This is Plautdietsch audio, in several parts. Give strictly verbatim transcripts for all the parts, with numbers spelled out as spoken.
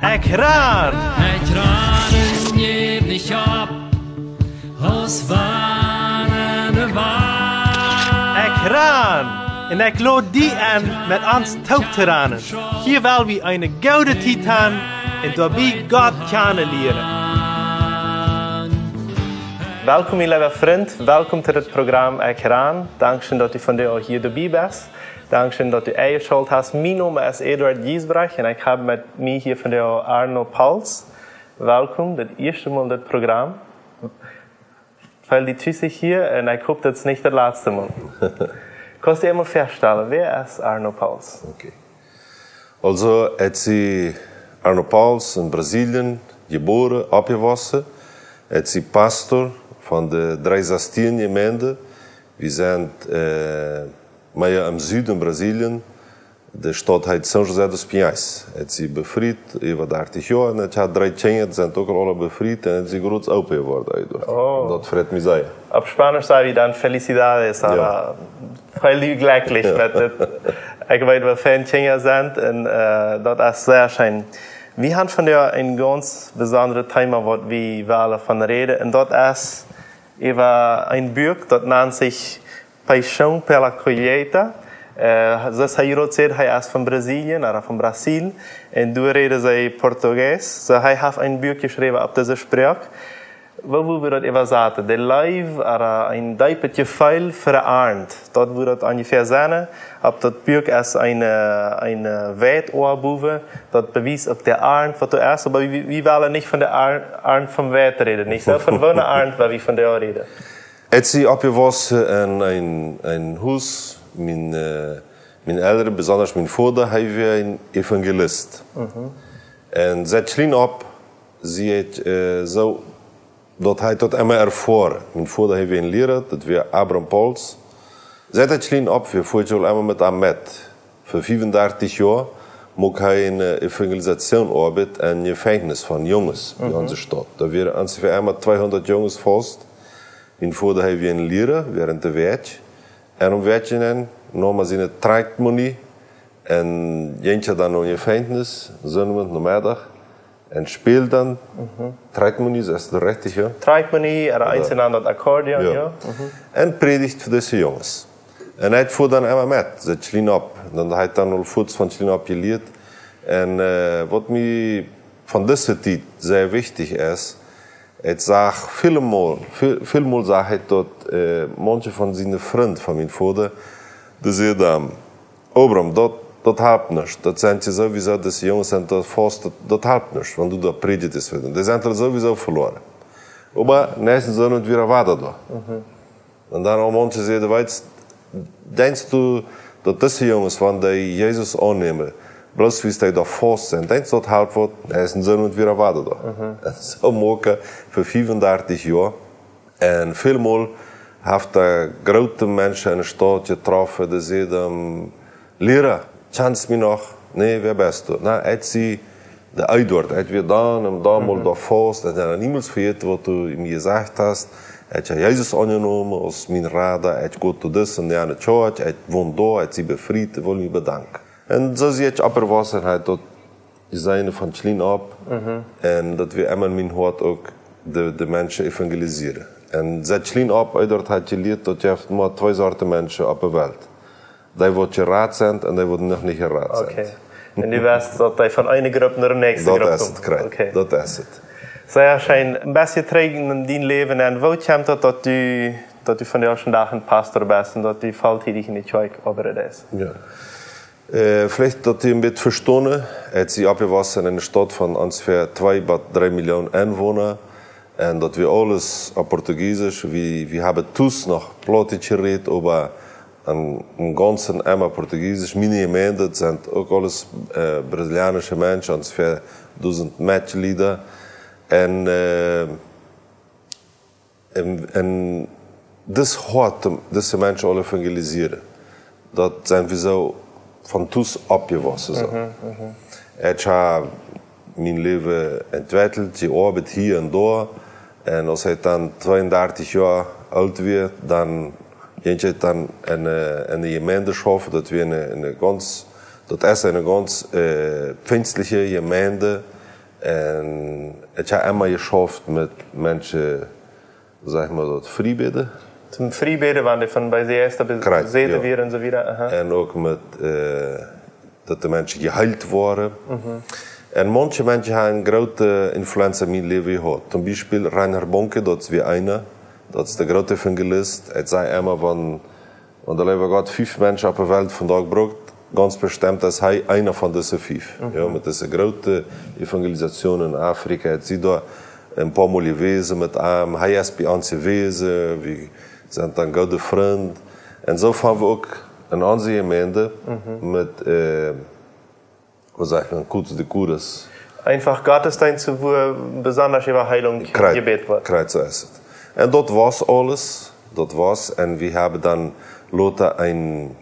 Ekj ran! Ekj ran un jäw nich opp, aus wann de Wand. Ekj ran! Un ekj lod die enn, met ons toop to ranen. Hia well wie eene goode Tiet han un doabie Gott kjanen lieren. Welkom, mien leewa Frint. Welkom to dit Program Ekj ran. Dankscheen, daut du vondoag hia doabie best. Dankscheen, daut du enjeschalt hast. Mien Nomen es Eduard Giesbrecht un ekj hab met mie hia vondoag Arno Pauls. Welkom, daut ieeschte Mol dit Program. Feel die tus hia un ekj hop, daut es nich daut latste Mol. Kaust du die eemol väastalen, wäa es Arno Pauls? Okay. Also, ekj sie Arno Pauls, en Brasilien jebuaren, oppjewossen. Ekj sie Pastor von de Drei Sastien Jemeinde. Wie sent, äh, mea em Suden Brasilien. De Staut heet São José dos Pinhais. Ekj sie befriet, äwa dartich Joa, un ekj hab dree Kjinja, dee sent uk aul aula befriet, un ekj sie grootopa jeworden, Eduard. Oh. Un daut freit mie sea. Opp Spanisch saj wie dan felicidades, Jo. Oba feel die jlekjlich met dit. Ekj weet, woo väl Kjinja sent, un, äh, daut es sea scheen. Wie haben vondoag een gaunz besondret Thema, waut wie wellen von räden, un daut es äwa een Buak, daut nant sikj Paixão pela Colheita. Äh, soo aus hee jrod säd, hee es von Brasilien, ooda von Brasil. Un doa räden see Portugiesisch. Soo, hee haft een Buak jeschräwen opp dise Sproak. Woo wudd wie daut äwasaten? De Leew, ooda een deepet Jefeel fa de Arnt. Daut wudd daut onjefäa sennen. Opp daut Buak es een, äh, een, äh, Weit bowen. Daut bewiest uk de Arnt, waut doa es. Oba wie, wie wellen nich von de Ar-, Arnt vom Weit räden. Nich soo, von woone Arnt, wua wie vondoag räden. Ekj sie oppjewossen en een, een Hus, mien, äh, miene Elren, besonda mien Voda, hee wia een Evangelist. Mhm. Un siet kjlien opp, sie ekj, äh, soo, daut hee daut emma erfoaren. Mien Voda, hee wia een Liera, daut wia Abraham Pauls. Siet ekj kjlien opp, wia ekj emma met am met. Fa fiefundartich Joa muak hee eene, äh, Evangelisation Oabeit en Jefenkjnis von Junges bie Mhm. onse Staut. Doa wieren onjefäa emma tweehundat Junges faust. Mien Voda, hee wia een Liera wäarent de Wäakj. Un aum Wäakjenenj neem hee siene Trakjtmoni un jinkj dan no Jefenkjnis, Sindach Nomeddach, un späld dan Mhm. Trakjtmoni, es daut rajcht, jo? Trakjtmoni, ooda Ooda eent nanen daut Akkordeon, Jo. jo? Mhm. Un prädicht fa dise Junges. Un hee fua dan emma met, siet kjlien opp. Dan hee haud dan aul fuaz von kjlien opp jelieet. Un, äh, waut mie von dise Tiet sea wichtich es, ekj sach väl mol, väl, väl mol sach ekj daut, äh, maunche von siene Frind, von mien Voda, dee säden dan: "Abraham, daut, daut halpt nuscht. Daut sent je sowieso, dise Junges sent daut faust, daut, daut halpt nuscht, wan du daut prädjtst fa dee. Dee sent aul sowieso veloaren." Oba näakjsten Sindach wia hee wada doa. Mhm. Un dan aul maunche säden: "Weetst, denkjst du, daut dise Junges, wan dee Jesus aunnämen, bloos wiels dee doa faust sent, denkjst du, daut halpt waut?" Näakjsten Sindach wia hee wada doa. Mhm. Un soo muak hee fa fiefundartich Joa. Un väl mol haft hee groote Menschen enne Staut jetroffen, dee säden: "Liera, kjanst mie noch?" "Nä, wäa best du?" "Na, ekj sie de Eduard, ekj wia dan un dan mol Mhm. doa faust, ekj sie niemols vejäten, waut du mie jesajcht hast. Ekj hab Jesus aunjenomen aus mien Rada, ekj go to dise un jane Kjoakj, ekj won doa, ekj sie befriet, ekj well mie bedanken." Un soo sie ekj oppjewossen, daut ekj sie von kjlien opp, Mhm. un daut wia emma en mien Hoat uk de, de Menschen evangelisieren. Un siet kjlien opp, Eduard haft jelieet, daut jeft mau twee Sorten Menschen opp de Welt. Dee, waut jerat sent un dee, waut noch nich jerat sent. Okay. Un du weetst, daut dee von eene Grupp no de näakjste Daut Grupp es komen. Et, krakjt. Okay. Daut es et. Sea scheen, een bät trigj en dien Läwen. Un woo kjemt daut, daut du, daut du vondoag dän Dach een Pastor best un daut du volltiedich enne Kjoakj oabeiden deist? Jo. Äh, veleicht daut jie een bät vestonen, ekj sie oppjewossen en eene Staut von onjefäa twee bat dree Millionen Enwona. Un daut wia aules opp Portugiesisch. Wie, wie haben tus noch Plautdietsch jerät, oba en, en gaunzen emma Portugiesisch. Miene Jemeent, daut sent uk aules, äh, brasilianische Menschen, onjefäa dusent Metjlieda. Un, äh, un, un daut Hoat, dise Menschen aule evangelisieren, daut sent wie soo von tus oppjewossen, soo. Mhm, mhm. Ekj hab mien Läwen entwekjelt, jeoabeit hia un doa. Un aus ekj dan tweeundartich Joa oolt wia, dan jinkj ekj dan en, äh, en de Jemeent schaufen, daut wia eene, eene gaunz, daut es eene gaunz, äh, pfingstliche Jemeent. Un ekj hab emma jeschauft met Menschen, saj ekj mol, daut Friebäden. Toom Friebäden, wan dee von bie de ieeschte be- Krakjt, besäten jo. Wieren un soo wieda. Aha. Un uk met, äh, daut de Menschen jeheelt wieren. Mhm. Un maunche Menschen haben eene groote Influenz en mien Läwen jehaut. Toom Biespel Reinhard Bonnke, daut wia eena, daut es de groote Evangelist. Ekj saj emma, wan, wan de leewe Gott fief Menschen opp de Welt vondoag brukt, gaunz bestemmt es hee eena von dise fief. Mhm. Jo, met dise groote Evangelisation en Afrika. Ekj sie doa een poa Mol jewast met am. Hee es bie ons jewast. Wie sent dan goode Frind. Un soo haben wie uk en onse Jemeent Mhm. met, äh, waut sajcht maun, cultos de curas. Eenfach Gottesdiensten, wua besonda äwa Heilunk Krakjt, jebät woat. Krakjt soo es et. Un daut wia aules, daut wia, un wie haben dan lota een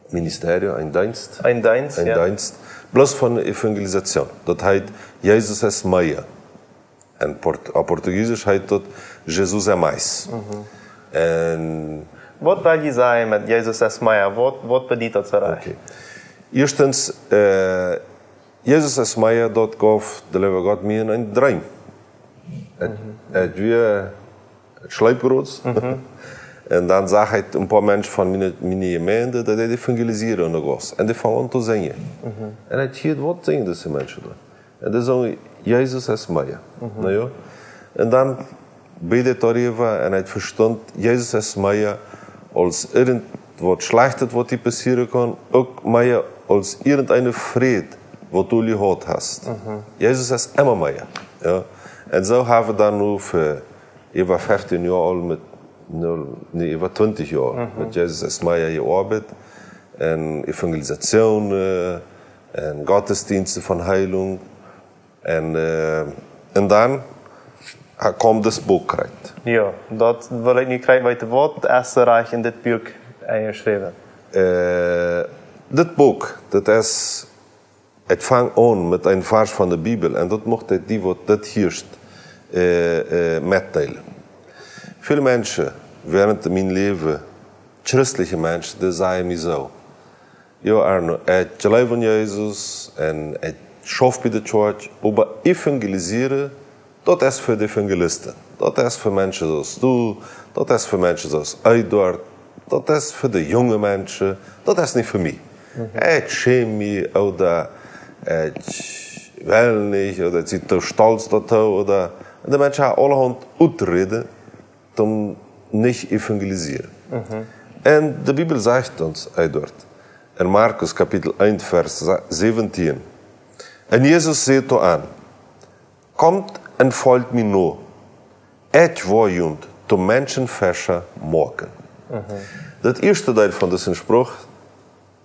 Ministerium, een Deenst. Een Deenst, Een jo. Deenst, bloos von Evangelisation. Daut heet, Jesus es mea. En Port-, opp Portugiesisch heet daut Jesus é mais. Mhm. Un Waut well jie sajen met Jesus es mea? Waut, waut bediet daut soo rajcht? Okay. Ieeschtens, äh, Jesus es mea, daut jeef de leewe Gott mie een Droom. Ekj, Mhm. ekj wia schleepgroot. Mhm. Un dan sach ekj een poa Menschen von miene, miene Jemeent, daut dee evangelisieren en de Gauss. Un dee fungen aun to sinjen. Mhm. Un ekj hieed, waut sinjen dise Menschen dan? Un dee sagen, Jesus es mea. Mhm. Na jo. Un dan bäd ekj doaräwa un ekj vestunt, Jesus es mea aus irjent waut Schlajchtet, waut die passieren kaun, uk mea aus irjent eene Fräd, waut du jehaut hast. Mhm. Jesus es emma mea. Jo. Un soo haben wie dan nu fa äwa feftieen Joa aul met, nä, nä, äwa twintich Joa Mhm. met Jesus es mea jeoabeit. Un Evangelisation, äh, un Gottesdiensten von Heilunk. Un, äh, un dan ha-, kjeem daut Buak rut. Jo, daut well ekj nu krakjt weeten, waut es rajcht en dit Buak enjeschräwen? Äh, dit Buak, daut es, ekj fang aun met een Varsch von de Bibel, un daut mucht ekj die, waut dit hieescht, äh, äh, metdeelen. Väle Menschen, wäarent mien Läwen, christelje Menschen, dee sajen mie soo: Jo, Arno, ekj jleew aun Jesus un ekj schauf bie de Church, oba evangelisieren, daut es fa de Evangelisten. Daut es fa Menschen soo aus du, daut es fa Menschen soo aus Eduard, daut es fa de junge Menschen, daut es nich fa mie. Mhm. Ekj schäm mie, ooda ekj well nich, ooda ekj sie too stolt doatoo, ooda, un de Menschen haben aulahaunt Uträden, toom nich evangelisieren. Mhm. Un de Bibel sajcht ons, Eduard, en Markus Kapitel eent, Varsch säwentieen. Un Jesus säd to an: Komt un folgt mie no, ekj woa junt to Menschenfescha moaken. Mhm. Daut ieeschte Deel von disen Spruch,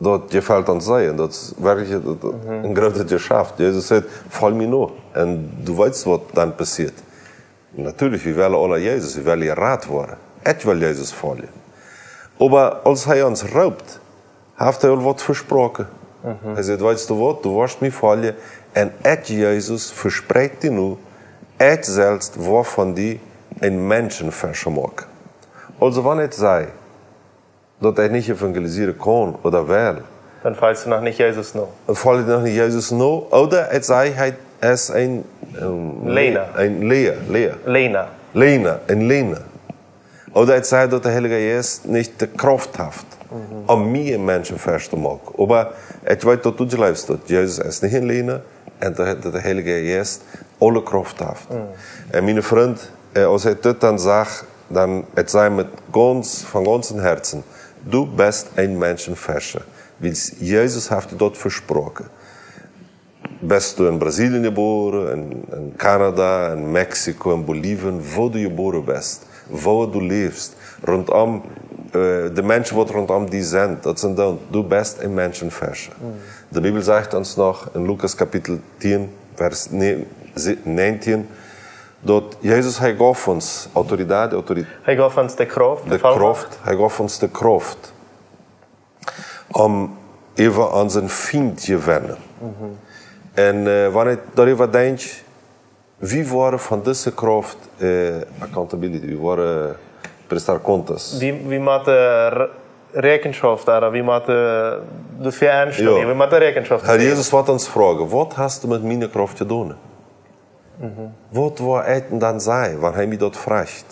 daut jefelt ons sea, un daut es werkjlich, daut, Mhm. een grootet Jeschaft. Jesus sajcht: Folg mie no. Un du weetst, waut dan passieet. Natürlich, wie wellen aule Jesus, wie wellen jerat woaren. Ekj well Jesus foljen. Oba aus hee ons roopt, haft hee aul waut vesproaken. Mhm. Hee sajcht: Weetst du waut, du woascht mie foljen. Un ekj, Jesus, vespräakj die nu, ekj selfst woa von die een Menschenfescha moaken. Aulsoo, wan ekj saj, daut ekj nich evangelisieren kaun ooda well, Dan folgst du noch nich Jesus no. Dan folg ekj noch nich Jesus no. Ooda ekj saj, hee es een, ähm, Läna. Een Läna, Läna. Läna. Läna, een Läna. Ooda ekj saj, daut de Heilje Jeist nich de Krauft haft, Mhm. om mie een Menschenfescha to moaken. Oba ekj weet, daut du jleefst, daut Jesus es nich een Läna, un daut, daut de Heilje Jeist aule Krauft haft. Mhm. Un mien Frint, äh, aus ekj dit dan sach, dan ekj saj met gaunz, von gaunzem Hoaten: Du best een Menschenfescha, wiels Jesus haft die daut vesproaken. Best du en Brasilien jebuaren, en, en Kanada, en Mexiko, en Bolivien, wua du jebuaren best, wua du läfst, runtom, äh, de Menschen, waut runtom die sent, daut sent dan, du best een Menschenfescha. Mhm. De Bibel sajcht ons noch en Lukas Kapitel tieen, Varsch ne-, se-, näajentieen, daut Jesus, hee jeef ons Autorität, Autorität, Hee jeef ons de Krauft, de de Vollmacht. Krauft, hee jeef ons de Krauft, om äwa onsen Fient to jewennen. Mhm. Un, äh, wan ekj doaräwa denkj, wie woaren von dise Krauft, äh, accountability, wie woaren prestar contas. Wie, wie motten Re-, Räakjenschoft, ooda wie motten doafäa enstonen, Jo. wie motten Räakjenschoft Herr jäwen. Jesus woat ons froagen: Waut hast du met miene Krauft jedonen? Waut woa ekj dan sajen, wan hee mie daut fruach?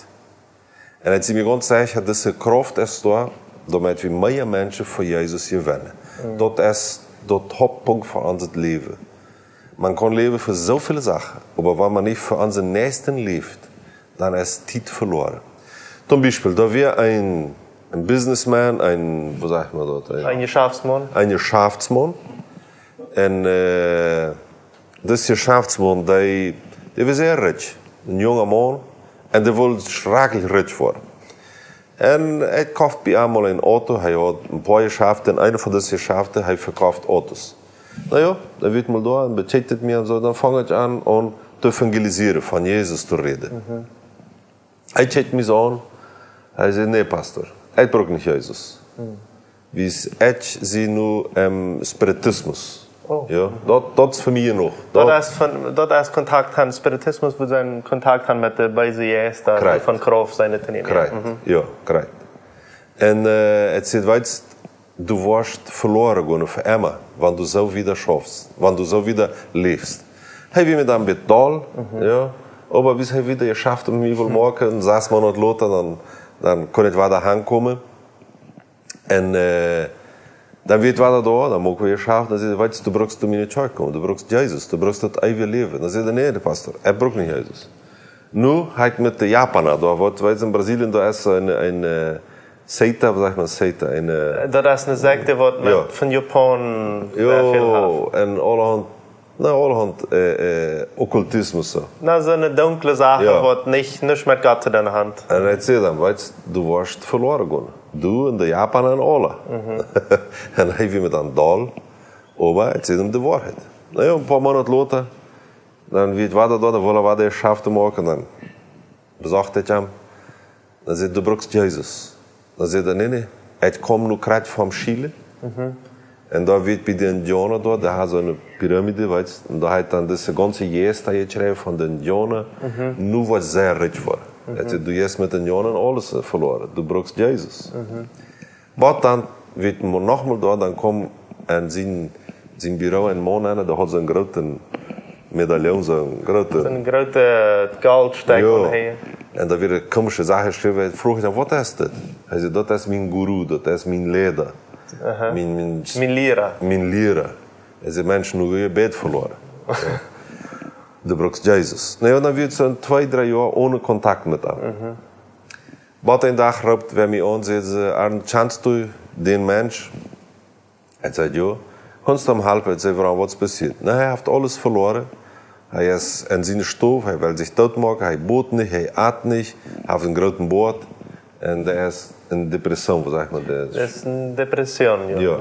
Un ekj sie mie gaunz secha, dise Krauft es doa, doamet wie mea Menschen fa Jesus jewennen. Daut es de Hauptpunkt fa ons Läwen. Maun kaun läwen fa soo väl Sachen, oba wan maun nich fa onsen Näakjsten läft, dan es Tiet veloaren. Toom Biespel, doa wia een, een Businessman, een, woo sajcht maun daut? Een, een Jeschäftsmaun. Een Jeschäftsmaun. Un, äh, dis Jeschäftsmaun, dee, dee wia sea rikj. Een junga Maun. Un dee wull schrakjlich rikj woaren. Un hee koft bie eemol een Auto. Hee haud een poa Jeschäften. Un eent von dise Jeschäften, hee vekoft Autos. Na jo, dan wia ekj mol doa un bekjikjt et mie un soo. Dan funk ekj aun, aun to evangelisieren, von Jesus to räden. Hee kjikjt mie soo aun. Hee säd: "Nä, Pastor, ekj bruck nich Jesus. Wiels ekj sie nu em Spiritismus." Oh. Jo, daut, daut es fa mie jenuach. Daut es von, daut es Kontakt han, Spiritismus, woo see Kontakt han met de beese Jeista, dee von Krauft sent to nämen. Krakjt. Jo, krakjt. Un, äh, et sajcht, weetst, du woascht veloaren gonen fa emma, wan du soo wieda schaufst, wan du soo wieda läfst. Hee wia mie dan een bät doll, jo. Oba wiels hee wieda jeschafft un mie wull moaken, un sas Moonat lota, dan, dan kunn ekj wada hankomen. Un, äh, dan wia et wada doa, dan mucht wie jeschafft, dan säd hee: "Weetst, du bruckst to miene Kjoakj komen, du bruckst Jesus, du bruckst daut eewje Läwen." Dan säd ekj: "Nä, de Pastor, ekj bruck nich Jesus." Nu, hee haft met de Japana doa, waut, weetst, en Brasilien, doa es een, een, äh, Seita, woo sajcht maun Seita? Een, äh, daut es eene Sekjt, waut met, jo, von Japan, jo, sea väl haft. Un allerhand, na, allerhand, äh, äh, Okkultismus, soo. Na, soo eene dunkle Sach, jo, waut nich, nuscht met Gott to doonen haft. Un hee säd dan: "Weetst, du woascht veloaren gonen. Du un de Japana un aule." Un hee wia mie dan doll, oba hee säd mie de Woarheit. Na jo, een poa Moonat lota, dan wia et wada doa, dan wull hee wada jeschafft moaken, dan besocht ekj am. Dan säd hee: "Du bruckst Jesus." Dan säd hee: "Nä, nä, ekj kom nu krakjt von Chile." Un doa wia bie de Indiauna doa, dee hauden soo eene Pyramide, weetst, un doa haud hee dan dise gaunze Jeista jekjräajen von de Indiauna. Nu woascht du sea rikj woaren. Hee säd: "Du jeist met de Indiauna un aules, äh, veloaren. Du bruckst Jesus." Oba dan wia hee nochmol doa, dan kjeem en sien, sien Büro een Maun aun, dee haud soo een grooten Medaillon, soo een grooten, soo een grooten Goldstekj, jo, aun hee. Un doa wieren komische Sachen jeschräwen. Ekj fruach am dan: "Waut es dit?" Hee säd: "Daut es mien Guru, daut es mien Liera." Aha. Mien, mien, mien Liera. Mien Liera. Hee säd: "Mensch, nu woascht du veloaren. Jo. Du bruckst Jesus." Na jo, dan wia et soo twee, dree Joa one Kontakt met am. Oba een Dach roopt wäa mie aun, sajcht see: "Arn, kjanst du dän Mensch?" Ekj säd: "Jo." "Kaust du am halpen?" Ekj säd: "Wuarom, waut es passieet?" "Na, hee haft aules veloaren. Hee es en siene Stow, hee well sikj doot moaken, hee bot nich, hee at nich, hee haft eenen grooten Boat un hee es en Depression, woo sajcht maun daut?" Daut es eene Depression, jo. Jo.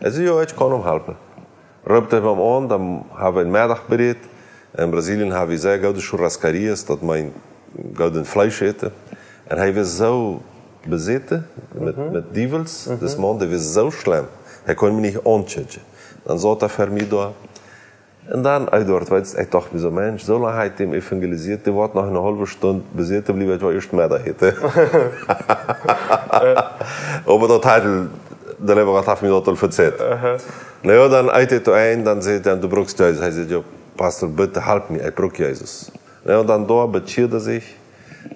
Ekj säd: "Jo, ekj kaun am halpen." Roopt hee mie aun, dan hab wie eenen Meddach bereet. En Brasilien hab wie sea goode churrascarias, daut meent goodet Fleesch äten. Un hee wia soo besäten met, met Diewels, dis Maun, dee wia soo schlemm. Hee kunn mie nich aunkjikjen. Dan saut hee ver mie doa. Un dan, Eduard, weetst, ekj docht mie soo: "Mensch, soo lang hab ekj dän evangelisieet, dee woat noch eene haulwe Stund besäten bliewen, ekj woa ieescht Meddach äten." Oba daut haud, de leewe Gott haft mie daut aul verzält. Na jo, dan ieescht to Enj, dan sajcht hee: "Du bruckst Jesus." Hee sajcht: "Jo, Pastor, bitte halp mie, ekj bruck Jesus." Na jo, dan doa bekjieed hee sikj.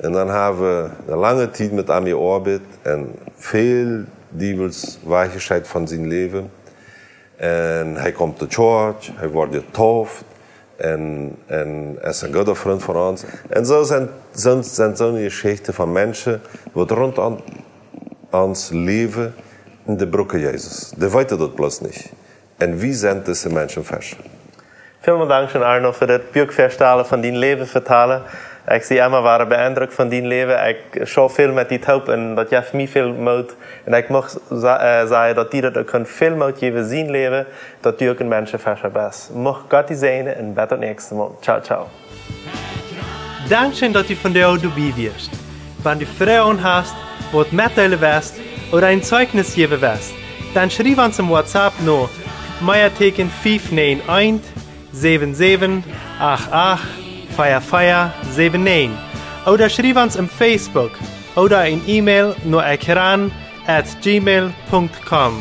Un dan hab wie eene lange Tiet met am jeoabeit un väl Diewels wajchjescheit von sien Läwen. Un hee kjemt to Kjoakj, hee woat jedeept un, un es een gooda Frint von ons. Un soo sent, sent, sent soone Jeschichten von Menschen, waut rundom ons läwen un dee brucken Jesus. Dee weeten daut bloos nich. Un wie sent dise Menschenfescha. Välmol dankscheen, Arno, fa dit Buak väastalen, von dien Läwen vetalen. Ekj sie emma wada beendrukt von dien Läwen. Ekj schauf väl met die toop un daut jeft mie väl Moot. Un ekj mucht sa-, äh, sajen, daut die daut uk kaun väl Moot jäwen, sien Läwen, daut du uk een Menschenfescha best. Mucht Gott die säajnen un bat daut näakjste Mol. Ciao, ciao. Dankscheen, daut du vondoag doabie wieescht. Wan du Froagen hast, waut metdeelen west ooda een Zeichnis jäwen west, dan schriew ons em WhatsApp no Meatieekjen fief näajen eent, säwen säwen, acht acht, vea vea, säwen näajen, ooda schriew ons em Facebook ooda een E-Mail no ekjran at gmail punkt com.